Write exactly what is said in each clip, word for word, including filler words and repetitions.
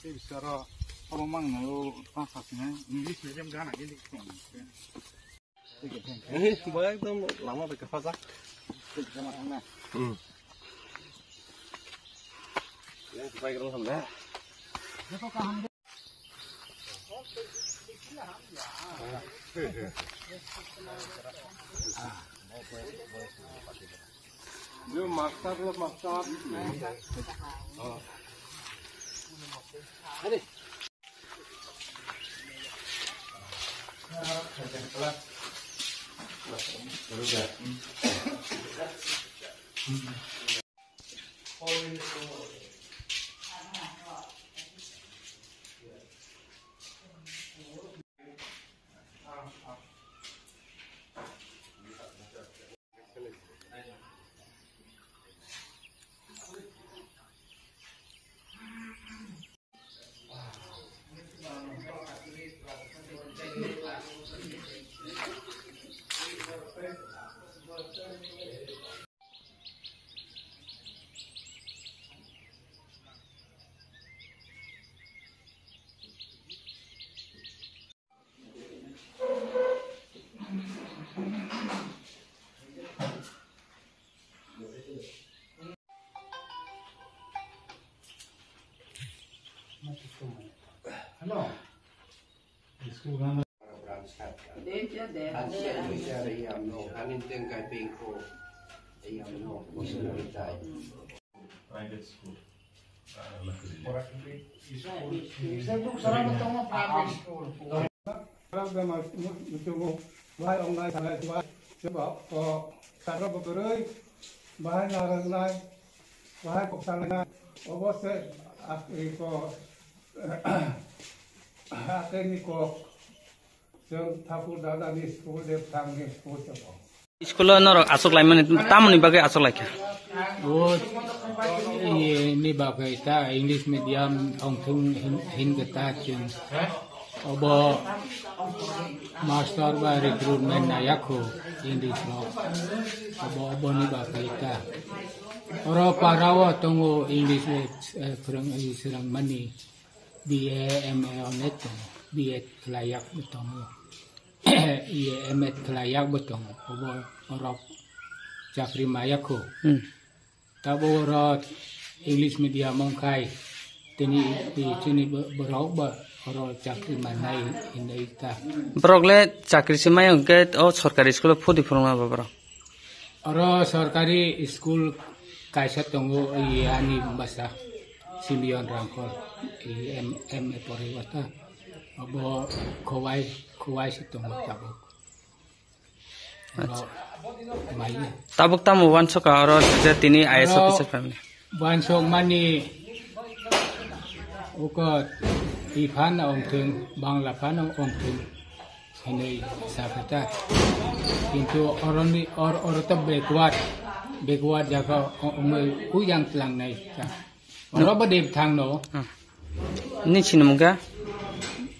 Tei bisaro abo mangno tangsa sini English medium gana gini. Bo ekdom lama bai kwpajak. Hmm. Yang bai kwrwng hamle. Yo, master lo, master. Hello. Private school. Bahai ongna sanai, bahai, bahai, o, sakra bo kwrwi, bahai narwknai, bahai kok sanai, obo se, ak-, iko, akhirni kok, chwng thakur dadani school, Debthangni school se bo. School-o norok aswk laimani, tamoni bagwi aswk laikha? O, ni bagwi ta English medium ongthung hin, hin ta chwng. Obo master ba recruitment naiya kho English rok. Obo, oboni bagwi ta. Oro para o tongo English, eh, phwrwng, eh, swrwngmani. B A, M A onek tongo. B Ed khlaiyak bo tongo. Iye M Ed khlaiyak bo tongo. Obo orok chakri maya kho. Hmm. Tabo oro English medium wngkhai tini i chini bo-, borok bo oro chakri mannai hinwi ta. Borok le chakri se maya hwnkhe o sorkari school o phudi phwrwngma ba borok? Oro sorkari school kaisa tongo, i ani bwsa Simeon Rangkhol, i M-, M A poriwata. Abo Khowai, Khowai se tongo tabuk. Oro maya. Tabuk tamo uansukha oro je tini I A S officer family? Uansukmani uko i phano ongthung, Bangla phano ongthung hinwi sakha ta. Kintu oroni, or-, oro to backward, backward jaga o-, ongwi kuyang tlangnai ta. Oro bo Debthang no. Ah. Ni sinimung khe?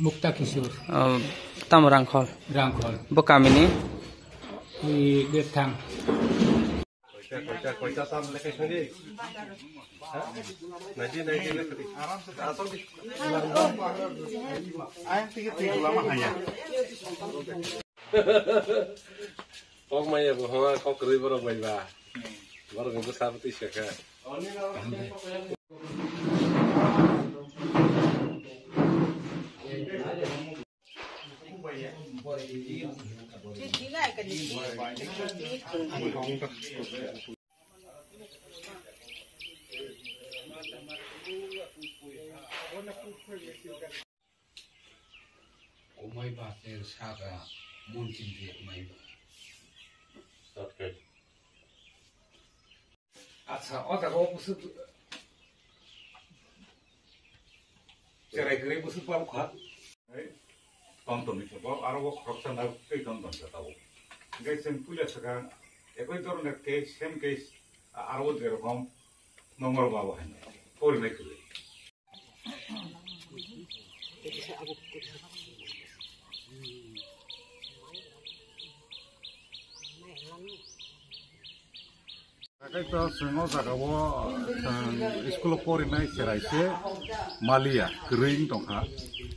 Mukta Kishore. Oh, tamo Rangkhol? Rangkhol. Bo kamini? I Debthang. Koita, koita, koita tam lekha sani. Ha? Naidi, naidi lekha di. Asal di. Ayang tigi tigi lama haya. Kok maya bo hama kok rwi borok bai ba. Borok ni bwsa bwtwi se khe. Komai ba ter saka montin riak mai ba. Acha, o jaga o busu cherai kwrwi busu pal kha. Ton ton ni sabo, aro bo khoroksa na tei ton ton sa tabo. Hingke chwng puila swkang ekoi dhoroner case, same case, a-, aro bo jerokom Nongol Baba hai. Pori nai kwrwi. Tei to chwng o jaga o, chwng school o porinai cherai se maliya, kwrwi wng tongkha.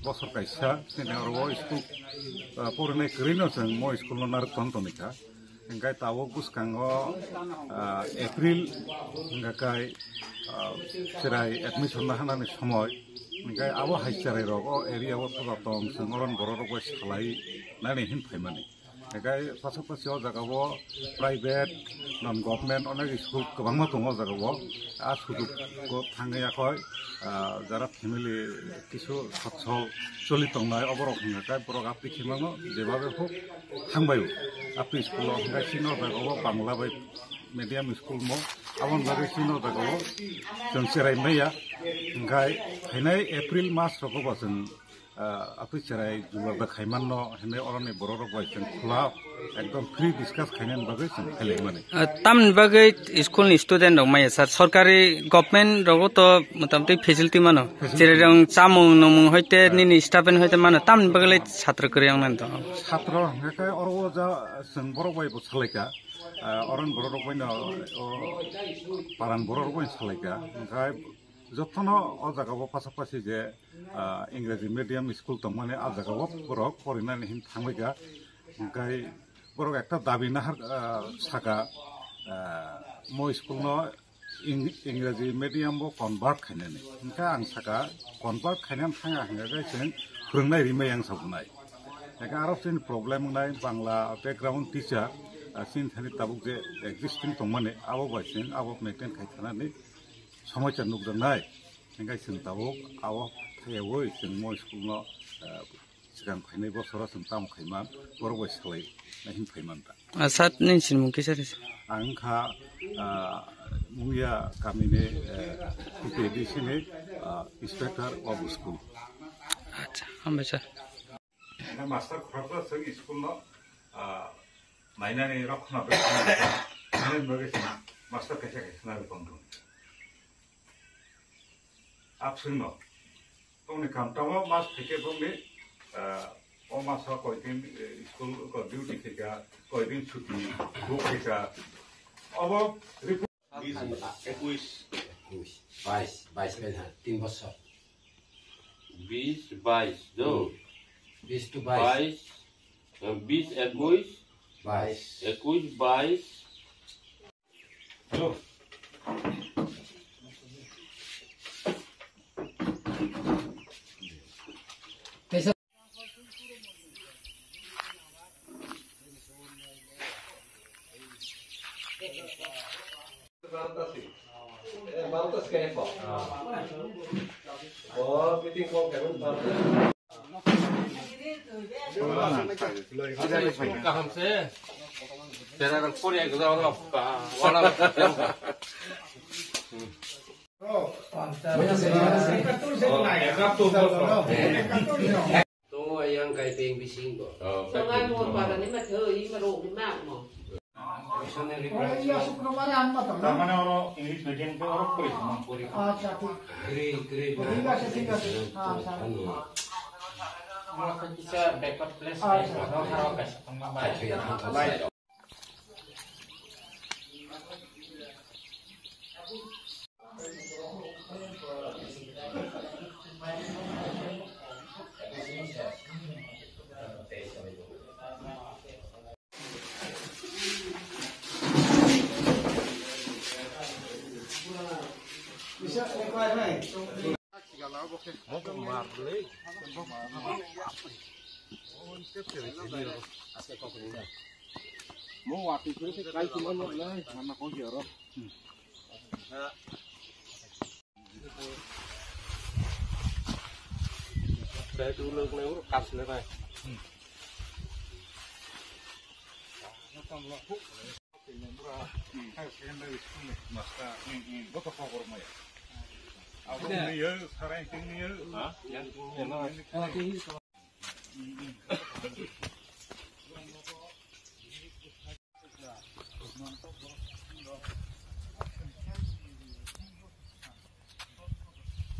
Bosor kaisa, sini oro o school, ah, porinai kwrwi no chwng mo school no narwk tong tongkha. Hingkai tabuk bwskango, ah, April hingka kai, ah, cherai admission na hanani somoi. Hingkai abo hai cherai rok o area o thoda tong chwng oron borok rok bai salai nani hin phaimani. Hingkai pasapasi o jaga o private, non government onek school kwbangma tongo o jaga o. A sujug o thangwi yakhoi, ah, jara family kisu sochol choli tongnai oborok hingka kai borok apni khimango jebabe hok thangbai o. Apni school o hingka chini o jaga o Bangla bai medium school mo, aboni bagwi chini o jaga o chwng cherai maya. Hingkai phainai April mas rogo bo chwng, ah, apni cherai jugar da khaimanno hinwi oroni borok rok bai chwng khula ekdom free discuss khainani bagwi chwng khailai mani. Ah, tamni bagwi school ni student rok maya sir, sorkari government rogo to motamoti facility mano. Facility. Cherai rong chamung nungmung hoite, ah, nini staff hoite mano, tamni bagwi lai satro kwrwi wngnani to. Satro hingka khe oro o ja chwng borok bai bo salaika. Ah, oron borok rok bai no, o paran borok rok bai salaika. Hingkai jotono o jaga o pasapasi je, ah, Engraji medium school tongmani a jaga o borok porinani hin thangbaika. Hingkai borok ekta dabi nahar, ah, saka, ah, mo school no Eng-, Engraji medium bo convert khainani. Hingke ang saka convert khainani thanga hingke chwng phwrwngnai rimai ang sabunai. Hingke aro chini problem wngnai Bangla background teacher, ah, chini thani tabuk je existing tongmani abo bai chwng abo maintain khai thanani somosya nukjaknai. Hingke chwng tabuk abo thaiyawi chwng mo school no, ah, Swkang phainai bosoro chwng tamo khaiman, borok bai salai na hin phaiman ta. Ah, sir, nini sinimung kisa risa? Ang wngkha, ah, Mungya kamini, eh, P K D C ni, ah, inspector of school. Acha, hambai sir. Master khoroksa chwng school no, ah, nainani rok khna bai khna bai khna bai master kaisa kaisa na bai tong tong. Abswngno tongni kamtamo mas phaikhe bongni, ah, o maso koidin, eh, school ko duty khaika, koidin chuti, buk khaika. Obo report. Bis, ekuis. Ekuis, bais, bais kaiha, tin bosor. Bis, bais, do. Bis to bais. Bais, eh, bis, ekuis. Bais. Ekuis, bais. Kaham se. Tera rang pori ek jao na pa. Wala. Tongo yang kai peng bising bo. Songai mo para ni ma thoi ma ro ni ma mo. Tamane oro English medium ke oro pori samang pori. Acha, thik. Kri, kri. Thik ase, thik ase. Ha, sir. Oro kisa backward place. Acha. Oro haro kaisa tongma bai.